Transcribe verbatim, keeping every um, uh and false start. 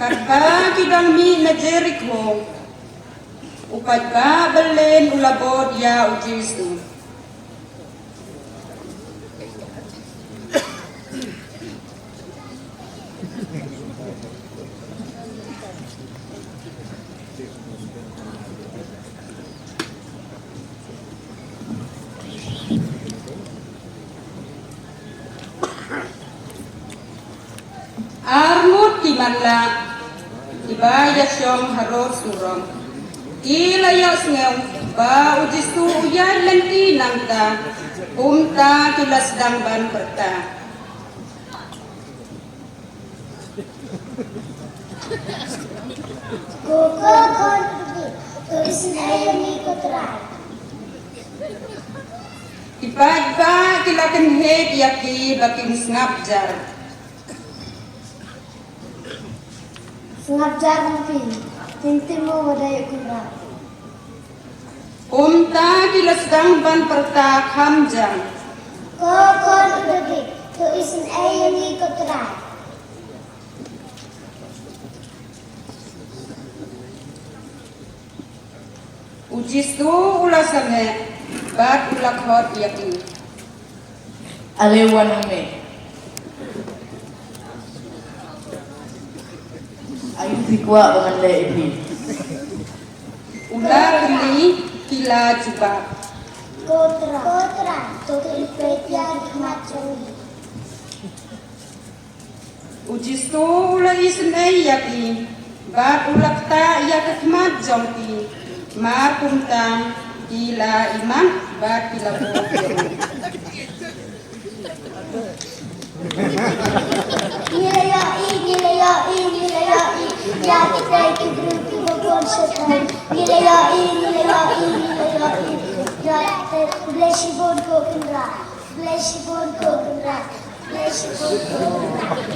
Katba ki dang mih na Jerikho, u paidbah Berlin u la bud ïa u Jisu. Arngut ki matlah kiba ïashong harud surok ki la ïohsngew ba u Jisu u ïaid lynti nangta, kumta ki la sdang ban pyrta. Ko, ko, ko, to isynei ïa ngi ko Trai. Ki paidbah ki la kynheh ïa ki ba kin sngap jar. Sngap jar ïa phi, kin tip mo ba dei u Kynrad. Kumta ki la sdang ban pyrta kham jam. Ko khun u Dabid, to isynei ïa ngi ko Trai. U Jisu u la sangeh bad u la khot ïa ki. Ale wan hangne. Aïu phi kwah ba ngan leh ïa phi? U la kylli, ki la jubab. Ko Trai, ko Trai, to pynpeit ïa ki khmat jong ngi. U Jisu u la isynei ïa ki bad u la ktah ïa ki khmat jong ki. Mar kumta ki la imat bad ki la buh ïa u. Ngi la ïohi, ngi la ïohi, ngi la ïohi ïa kitei ki briew kiba bun shai. Ngi la ïohi, ngi la ïohi, ngi la ïohi ïa kitei. Khublei shibun ko Kynrad. Khublei shibun ko Kynrad. Khublei shibun ko Kynrad.